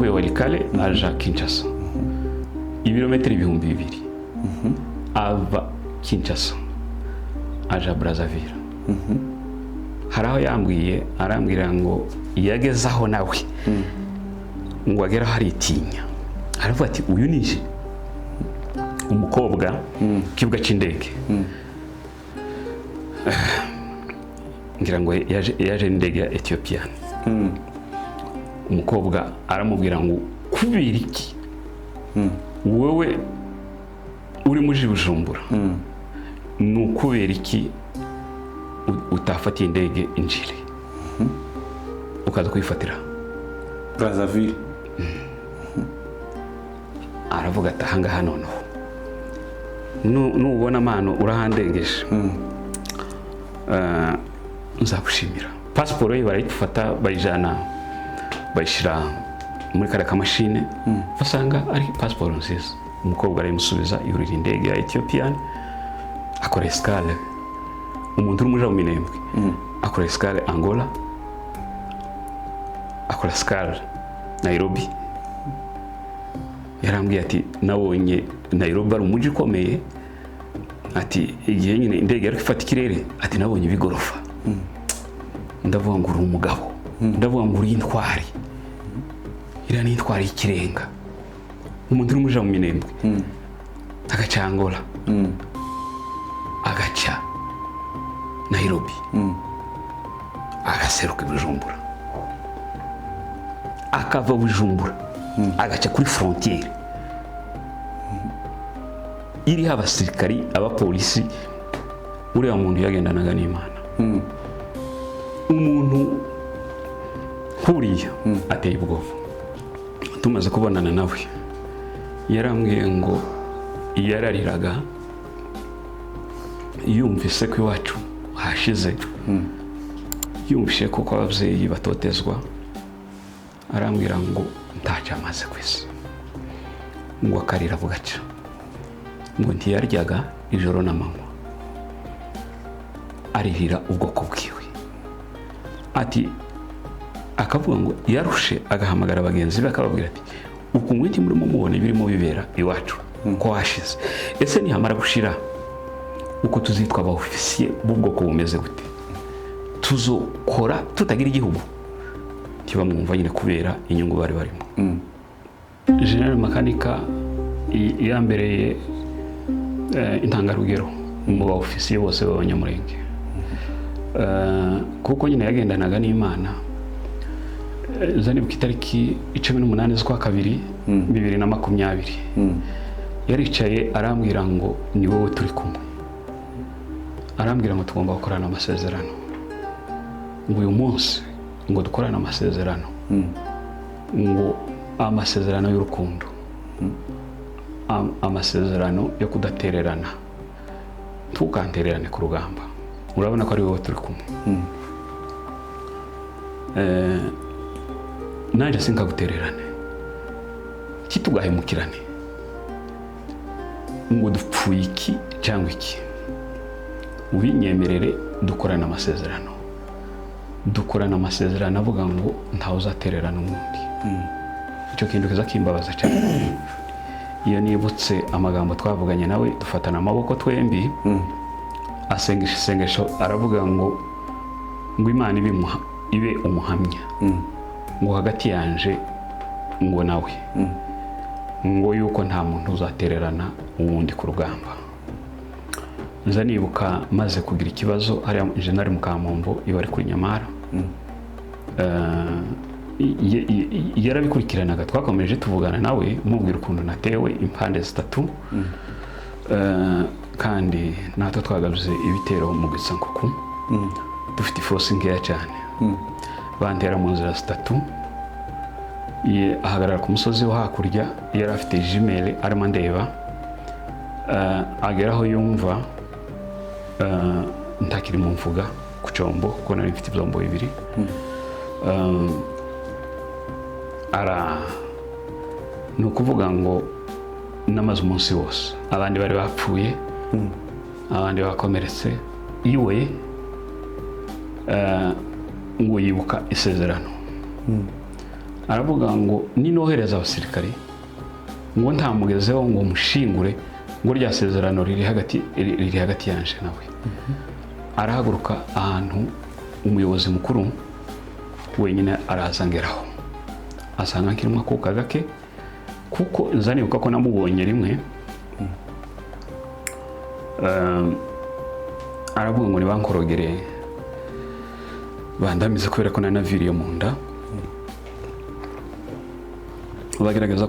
Yavuye Walikale aja Kinshasa, ibirometero 2000. Ava Kinshasa aja Brazzaville. Hari aho yambwiye, arambwira ngo yageze aho nawe ngo agere aho aritinya, aravuga ati: "Uyu nije." Umukobwa ku kibuga cy'indege, ngira ngo yaje n'indege ya Ethiopian. Umukobwa aramubwira ngo: "Kubera iki wowe uri muri Bujumbura, ni ukubera iki utafatiye indege injire ukaza kuyifatira Brazzaville?" Aravuga ati: "Ahangaha noneho nubona amano urahandengeje, nzagushimira." Pasiporo ye barayifata, bayijana, bayishyira muri kariya kamashine, basanga ari pasiporo nziza. Umukobwa arayimusubiza, yurira indege ya Ethiopian, akora escale. Umuntu uri muri mu Minembwe akora escale Angola, akora escale Nairobi. Yarambwiye ati: "Nabonye Nairobi ari umujyi ukomeye." Ati: "Igihe nyine indege yari ifata ikirere," ati, "nabonye ibigorofa, ndavuga ngo uri umugabo, ndavuga ngo uri intwari, iriya ni intwari y'ikirenga." Umuntu uri muja mu Minembwe agaca Angola, agaca Nairobi, agaseruka i Bujumbura, akava Bujumbura agaca kuri frontière iriho abasirikari, abapolisi, uriya muntu yagendanaga n'Imana. Umuntu nkuriya ateye ubwoba. Tumaze kubonana nawe, yarambwiye ngo yarariraga yumvise ko iwacu hashize, yumvise ko ababyeyi batotezwa. Arambwira ngo ntacyo amaze ku isi, ngo akarira bugaca, ngo ntiyaryaga ijoro n'amanywa, aririra ubwoko bwiwe. Ati akavuga ngo yarushe, agahamagara bagenzi be, akababwira ati: "Uku ngwiki murimo mubona ibirimo bibera iwacu ko hashize, ese nihamara gushira uko tuzitwa aba ofisiye b'ubwoko bumeze gute? Tuzokora tutagira igihugu?" Ntibamwumva nyine kubera inyungu bari barimo. General Makanika yambereye intangarugero mu ba ofisiye bose b'Abanyamurenge, kuko nyine yagendanaga n'Imana. Zanibuka itariki 18 z'ukwa kabiri 2020, yaricaye arambwira ngo: "Ni wowe turi kumwe." Arambwira ngo tugomba gukorana amasezerano, ngo uyu munsi ngo dukorane amasezerano, ngo amasezerano y'urukundo, amasezerano yo kudatererana, ntukantererane ku rugamba, urabona ko ari wowe turi kumwe, nanjye sinkagutererane, kitugahemukirane, ngo dupfuye iki cyangwa iki, ubinyemerere dukorane amasezerano. Dukorana amasezerano avuga ngo ntawe uzatererana uwundi. Icyo kintu kiza kimbabaza cyane iyo nibutse amagambo twavuganye nawe, dufatana amaboko twembi, asengesha isengesho, aravuga ngo Imana ibe umuhamya, ngo hagati yanje ngo nawe, ngo yuko nta muntu uzatererana uwundi ku rugamba. Nza nibuka maze kugira ikibazo hariya, General Mukamombo iba ari kuri Nyamara, yarabikurikiranaga. Twakomeje tuvugana nawe, mubwira ukuntu natewe impande zitatu, kandi natwe twagaruze ibitero mu Gisankuku, dufite iforce nkeya cyane, bantera mu nzira zitatu. Ahagarara ku musozi wo hakurya, yari afite jumelles, arimo andeba. Agera aho yumva ntakiri mu mvuga ku cyombo, kuko nari mfite ibyombo bibiri. Ara ni ukuvuga ngo namaze umunsi wose, abandi bari bapfuye, abandi bakomeretse, iwe ngo yibuka isezerano. Aravuga ngo ninohereza abasirikare ngo ntamugezeho ngo mushingure, ngo rya sezerano riri hagati yanje nawe. Arahaguruka ahantu umuyobozi mukuru wenyine araza ngeraho, asanga nkirimo akuka gake, kuko nza nibuka ko namubonye rimwe. Aravuga ngo nibankorogere bandamize, kubera ko nari naviriye mu nda. Bagerageza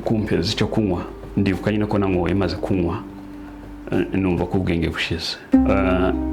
kumpeza icyo kunywa. Ndibuka nyine ko nanyoye, maze kunywa numva ko ubwenge bushize.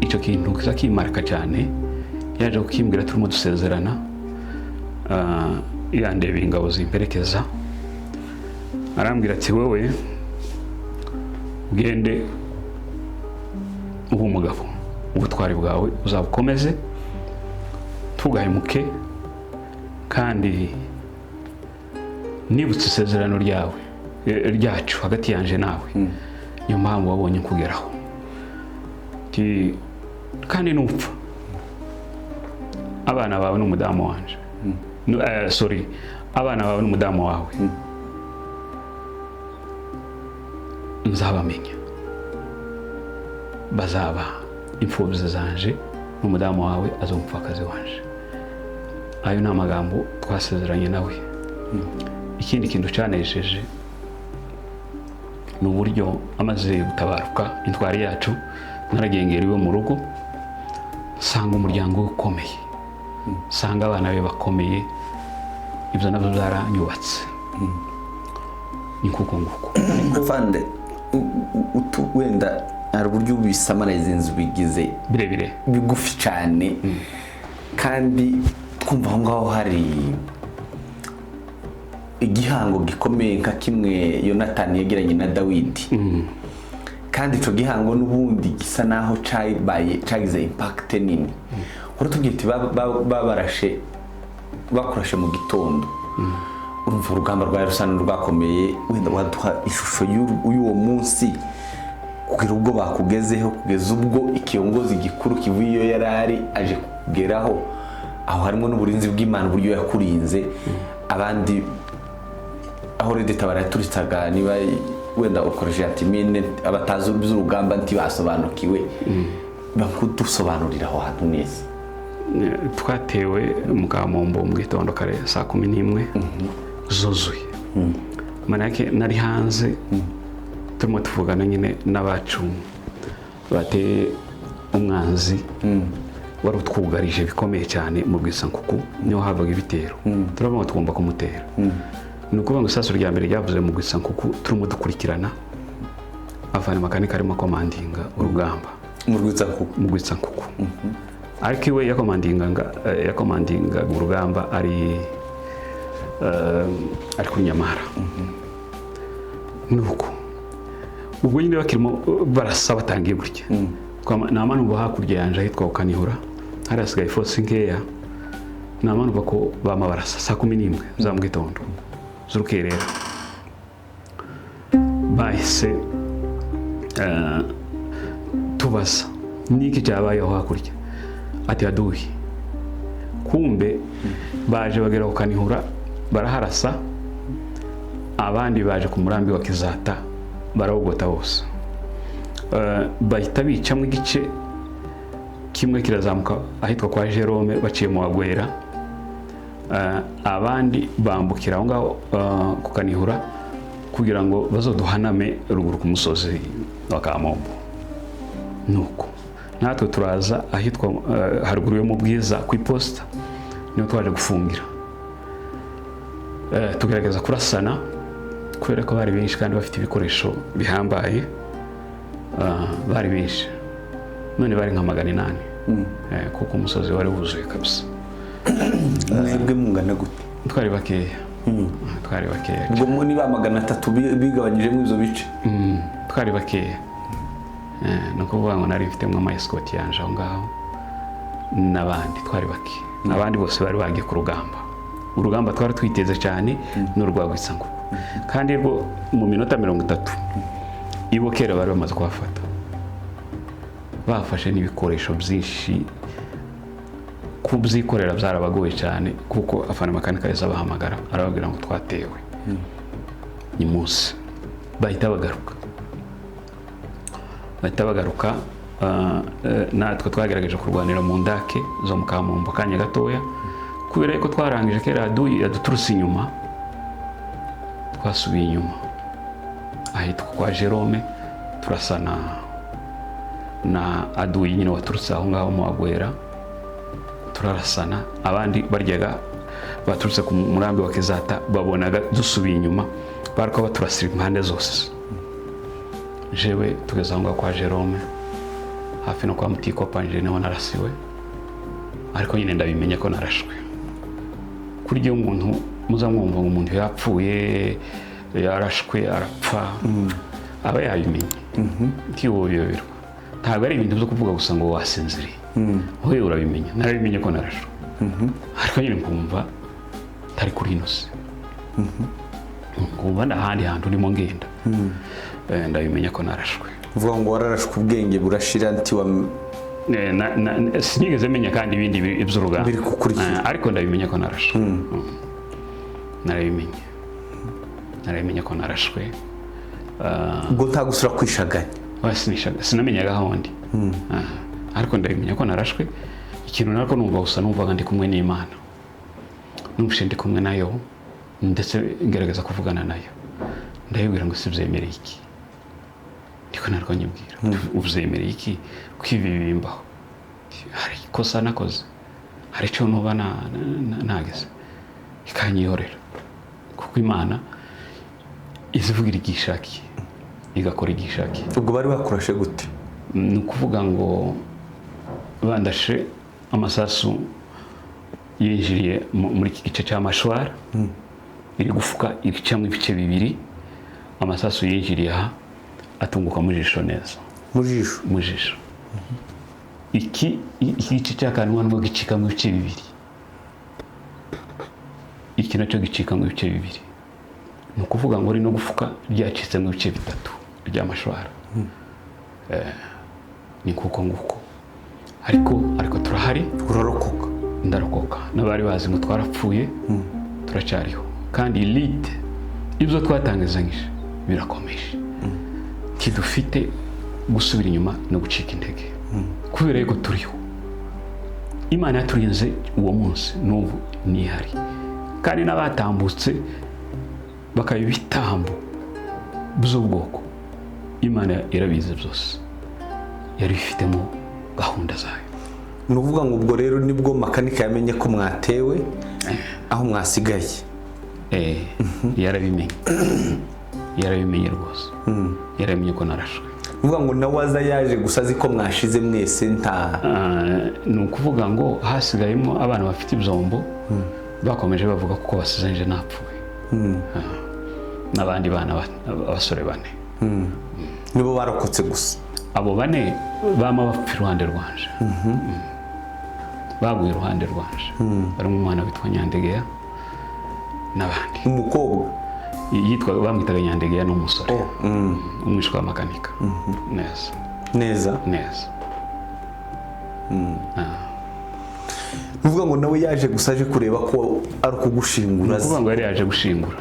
Icyo kintu kiza kimarika cyane. Yaje kukimbwira turimo dusezerana, yandeba ingabo zimperekeza, arambwira ati: "Wowe ugende ube umugabo, ubutwari bwawe uzabukomeze, ntugahemuke, kandi nibutse isezerano ryawe, ryacu hagati yanje nawe, niyo mpamvu wabonye nkugeraho. Ati, kandi nupfa abana bawe n'umudamu wanje, sorry, abana bawe n'umudamu wawe nzabamenya, bazaba imfubyi zanje, n'umudamu wawe azaba umupfakazi wanje." Ayo ni amagambo twasezeranye nawe. Ikindi kintu cyanejeje ni uburyo amaze gutabaruka intwari yacu, naragengera iwe mu rugo, nsanga umuryango we ukomeye, nsanga abana be bakomeye. Ibyo nabyo byaranyubatse. Ni kuko nguko. Afande, wenda hari uburyo ubisamariza inzu bigize birebire, bigufi cyane, kandi twumva aho ngaho hari igihango gikomeye nka kimwe Yonatani yegeranye na Dawidi, kandi icyo gihango n'ubundi gisa naho cyabaye cyagize impact nini. Uratubwira uti babarashe, bakurashe mu gitondo, urumva urugamba rwari rusa n'urwakomeye. Wenda waduha ishusho y'uwo munsi kugera ubwo bakugezeho, kugeza ubwo ikiyongozi gikuru kivuye iyo yari ari aje kugeraho aho, harimo n'uburinzi bw'Imana, uburyo yakurinze abandi, aho RED Tabara yaturitsaga, niba wenda ukoresheje antimine, abatazi iby'urugamba ntibasobanukiwe, bakudusobanurira aho hantu neza. Twatewe mu Kamombo mu gitondo kare saa 11 zuzuye. Manake nari hanze turimo tuvugana nyine n'abacu bateye umwanzi wari utwugarije bikomeye cyane mu Bwisankuku, niho havaga ibitero. Turavuga ngo tugomba kumutera. Ni ukuvuga ngo isasu rya mbere ryavuze mu Bwisankuku turimo dukurikirana avana makanika arimo akomandinga urugamba. Mu Rwitsankuku? Mu Rwitsankuku, ariko iwe yakomandingaga urugamba ari kuri Nyamara. Nuko ubwo nyine bakirimo barasa, batangiye gutya, namanuka hakurya yanje ahitwa Ukanihura, hari hasigaye force nkeya. Namanuka ko bama barasa saa 11 za mu gitondo z'urukerera. Bahise tubaza niki cyabayeho hakurya, ati aduhi. Kumbe baje bagera ku Kanihura baraharasa, abandi baje ku murambi wa Kizata barawugota bose. Bahita bicamo igice kimwe kirazamuka ahitwa kwa Jerome baciye mu Wagwera. Abandi bambukira aho ngaho ku Kanihura kugira ngo bazoduhaname ruguru ku musozi wa Kamombo. Nuko natwe turaza ahitwa haruguru yo mu Bwiza ku iposita, niho twaje gufungira. Tugerageza kurasana kubera ko bari benshi kandi bafite ibikoresho bihambaye. Bari benshi none bari nka 800, kuko umusozi wari wuzuye kabisa. Mwebwe mungana gute? Twari bakeya, twari bakeya. Ubwo niba 300 bigabanyijemo ibyo bice? Twari bakeya. Ni ukuvuga ngo nari mfitemo ama escort yanje aho ngaho n'abandi, twari bake. Abandi bose bari bagiye ku rugamba. Urugamba twari twiteze cyane ni urwa Rwitsankuku, kandi rwo mu minota 30 ibo kera bari bamaze kuhafata, bafashe n'ibikoresho byinshi. Kubyikorera byarabagoye cyane, kuko afana Makanika yahise abahamagara, arababwira ngo twatewe ni munsi. Bahita bagaruka. Natwe twagerageje kurwanira mu ndake zo mu Kamombo akanya gatoya, kubera yuko twarangije kera aduyi yaduturutse inyuma. Twasubiye inyuma ahitwa kwa Jerome, turasana na aduyi nyine waturutse aho ngaho mu Agwera, turarasana. Abandi baryaga baturutse ku murambi wa Kizata babonaga dusubiye inyuma, bariko baturasira impande zose. Jewe tugeze aho ngaho kwa Jerome, hafi no kwa Mutikopa, nje niho narasiwe. Ariko nyine ndabimenya ko narashwe. Kuri iyo umuntu muzamwumva ngo umuntu yapfuye, yarashwe arapfa, aba yabimenye, ntiwobiyoberwa. Ntabwo ari ibintu byo kuvuga gusa ngo wasinziriye, wowe urabimenya. Narabimenye ko narashwe, ariko nyine nkumva ntari kuri ino si, nkumva n'ahandi hantu urimo ngenda. Ndabimenya ko narashwe. Uvuga ngo wararashwe, ubwenge burashira, nti wa Sinigeze menya kandi ibindi by'urugamba Biri kukurikira. Ariko ndabimenya ko narashwe. Narabimenye ko narashwe. Ubwo nta gusura kwishaganya? Oya, sinamenyaga aho ndi. Ariko ndabimenya ko narashwe. Ikintu nariko numva gusa, numvaga ndi kumwe n'Imana, numvise ndi kumwe nayo, ndetse ngerageza kuvugana nayo. Ndayibwira ngo sibyemereye iki? Ndiko narwo nyibwira, ubyemereye iki ko ibi bimbaho? Hari ikosa nakoze? Hari icyo nuba nageze? Ikanyihorera, kuko Imana izivugira igihe ishakiye, igakora igihe ishakiye. Ubwo bari bakurashe gute? Ni ukuvuga ngo bandashe amasasu yinjiriye muri iki gice cya mâchoire, iri gufuka icamo ibice bibiri. Amasasu yinjiriye aha, atunguka mu jisho neza. Mu jisho? Mu jisho. Iki gice cy'akanwa nubwo gicikamo ibice bibiri, iki nacyo gicikamo ibice bibiri. Ni ukuvuga ngo rino gufuka ryacitsemo ibice bitatu rya mâchoire. Ni kuko nguko, ariko turahari. Urarokoka? Ndarokoka. N'abari bazi ngo twarapfuye, turacyariho. Kandi lite ibyo twatangizanyije birakomeje, ntidufite gusubira inyuma no gucika intege, kubera yuko turiho. Imana yaturinze uwo munsi, n'ubu nihari. Kandi n'abatambutse bakaba ibitambo by'ubwoko, Imana irabizi byose, yari ifitemo gahunda zayo. Ni ukuvuga ngo ubwo rero nibwo Makanika yamenye ko mwatewe aho mwasigaye? Yarabimenye, yarabimenye rwose, yarabimenye ko narashwe. Ni ukuvuga ngo nawe aza yaje gusa azi ko mwashize mwese, nta Ah, ni ukuvuga ngo hasigayemo abana bafite ibyombo, bakomeje bavuga kuko basize nje napfuye. Ah, n'abandi bana abasore bane. Nibo barokotse gusa? Abo bane bama bapfa iruhande rwanje. Baguye iruhande rwanje, barimo umwana witwa Nyandegeya n'abandi. Umukobwa? Yitwa, bamwitaga Nyandegeya, ni umusore. Oh. Umwishwa wa Makanika neza. Neza. Neza. Ni ukuvuga ngo nawe yaje gusa aje kureba ko ari ukugushingura? Ni ukuvuga ngo yari yaje gushingura,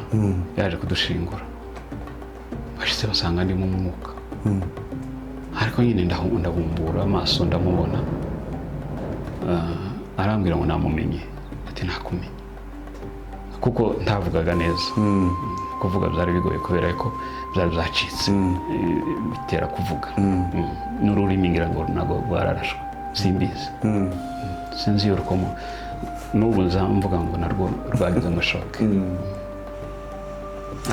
yaje kudushingura. Bashyize basanga ndimo umwuka, ariko nyine ndabumbura amaso ndamubona. Ah, arambwira ngo namumenye, ati nakumenye, kuko ntavugaga neza. Kuvuga byari bigoye kubera ko byari byacitse. Bitera kuvuga. N'ururimi ngira ngo ntabwo rwararashwe, simbizi. Sinzi iyo rukomo, n'ubu nza mvuga ngo narwo rwagize amashoke,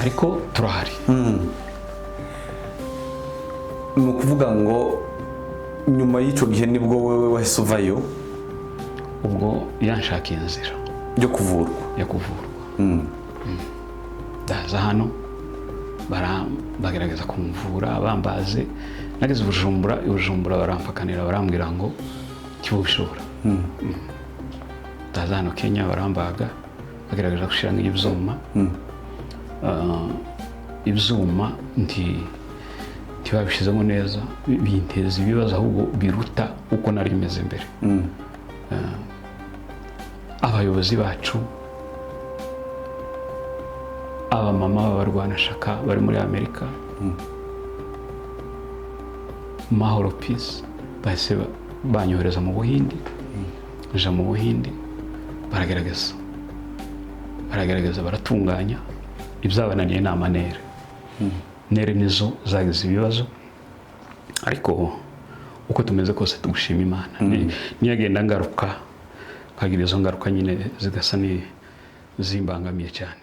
ariko turahari. Ni ukuvuga ngo nyuma y'icyo gihe nibwo wowe wahise uvayo? Ubwo yanshakiye inzira yo kuvurwa. Yo kuvurwa. Ndaza hano, bagerageza kumvura bambaze. Nageze i Bujumbura, i Bujumbura baramfakanira, barambwira ngo ntibubishobora. Ndaza hano Kenya, barambaga, bagerageza gushyiramo ibyuma. Ah, ibyuma ntibabishyizemo neza, binteza ibibazo ahubwo biruta uko nari meze mbere. Abayobozi bacu, abamama b'abarwanashyaka bari muri Amerika, Mahoro Peace, bahise banyohereza mu Buhindi. Nja mu Buhindi, baragerageza baratunganya. Ibyabananiye ni amanere, nere nizo zagize ibibazo. Ariko uko tumeze kose tugushima Imana. Niyagenda ngaruka nkagira izo ngaruka nyine zigasa ni zimbangamiye cyane.